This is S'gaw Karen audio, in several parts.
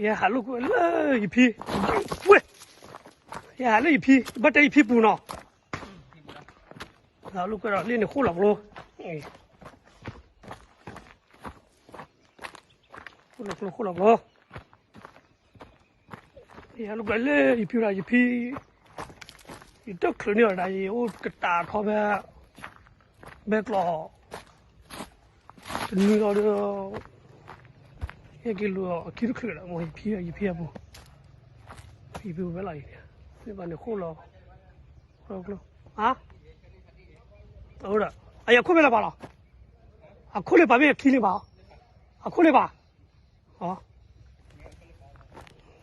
ယဟးလိာ်ကွဲလၢယဖံ, ဝဲ, ယဟးလၢယဖံ, ဘၣ်တဲယဖံပူၤနီၤ, ဟးလိာ်ကွဲဒီးလ့ၣ်န့ၣ်ဃိၣ်လီၤကျိ, ဃိၣ်လီၤကျိ ဃိၣ်လီၤကျိ, ယဟးလိာ်ကွဲလၢယဖံဒီး ယဖံ ယတချုးန့ၢ်အီၤဒၣ် ယအိၣ်ကတၢၢ်ထီၣ်ဖဲ ဘဲကျိး တနွံလီၤဒီး ဟဲက့ၤလူၤအီၤအခံတချုးဒီး မ်ယဖံ ယဖံအပူၤ, ယဖံပူၤဝဲလီၤအံၤ, မ့ၢ်ဘၣ်န့ၣ်ဃိၣ်လီၤ, ဃိၣ်လီၤကျိ, အဝဲဒီး အယၤခိၣ်ဖဲလဲၣ်ပၢ်လီၤ, အခိၣ်လၢပၢ်မ့ၢ်အခံလၢပၢ်, အခိၣ်လၢပၢ်,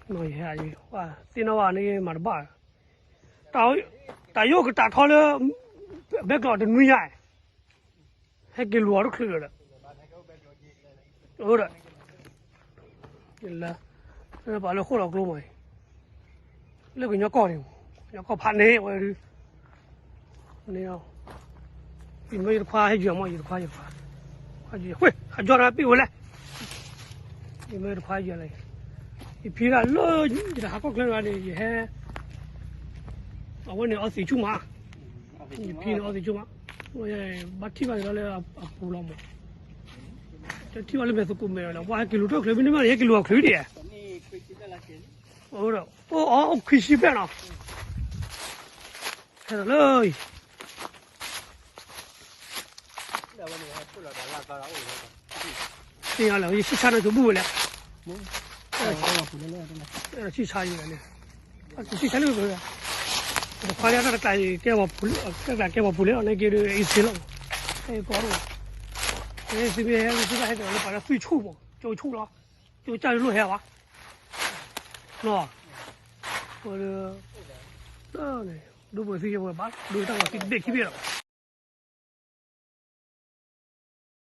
သ့ၣ်နီၣ်ဝဲန့ၣ်မၤတဘၣ်, တၢ်ယိၣ်ကတၢၢ်ထီၣ်လၢ ဘဲကျိးတနွံညါ, ဟဲက့ၤလူၤအီၤတချုးဒီး ဒီး လၢ ပှၤလၢဃိၣ်လီၤကျိမးအံၤ, လၢကညီကီၢ်န့ၣ်, ကညီကီၢ်ဖးန့ၣ်ဝဲဒုး, န့ၣ်, ယမ့ၢ်ယတခွါဟဲယွၤမး ယတခွါ ယတခွါ, ယခွါ အကၠီတၢ်ပ့ၢ်ဝဲလဲၣ်, ယမ့ၢ်ယတခွါယွၤလဲၣ်, ယဖံဒၣ်လၢ ယတဟးကီၢ်ချၢတဂၤန့ၣ် ယဟဲ အဝဲန့ၣ်အီသံးဆူၣ်မး, ယဖံန့ၣ်အီသံးဆူၣ်မး, ဘၣ်ထံၣ်ဘၣ်က့ၤဒီးလၢအပူၤလီၤမး, တထံၣ်ဘၣ်လၢမဲာ်သကိးမဲာ်လီၤ ပှၤဟဲက့ၤလူၤတၢ်ချုး မ့တမ့ၢ်န့ၣ် ဟဲက့ၤလူၤအီၤချုးဒံးဧါ, အိၣ်ဒီး အိၣ်အီၤအိၣ်ခွံဆံဘျဲၣ်နီၤ, ဟဲဒီးလၢ သ့ၣ်ညါလၢ ယဆံၣ်ဆါန့ၣ် ကဘူၣ်ဝဲလဲၣ်, ဆံၣ်ဆါယလဲၣ်, ဆံၣ်ဆါလၢ တခွါလၢတၢ်တကျါ ကဲပှၤပူၤလၢ တၢ်တကျါကဲပှၤပူၤလၢ အန့ၣ်က့ၤဒီး အံၤသ့လီၤ, ဟဲကီးဒီး သုမ့ၢ်ဟဲ သုဘၣ်ဟဲက့ၤလၢပှၤလၢသွံၣ်ဆူၣ်မး ကၠိဆူၣ်လီၤ, ကၠိကၢ်လိၣ်ဟဲဘၣ်, လီၤ, ဒိၣ်ပှဲၤသံယဝဲဘၣ် ဒိၣ်တၢ်ဂီၤသံတဘ့ၣ်ခံဘ့ၣ်လီၤ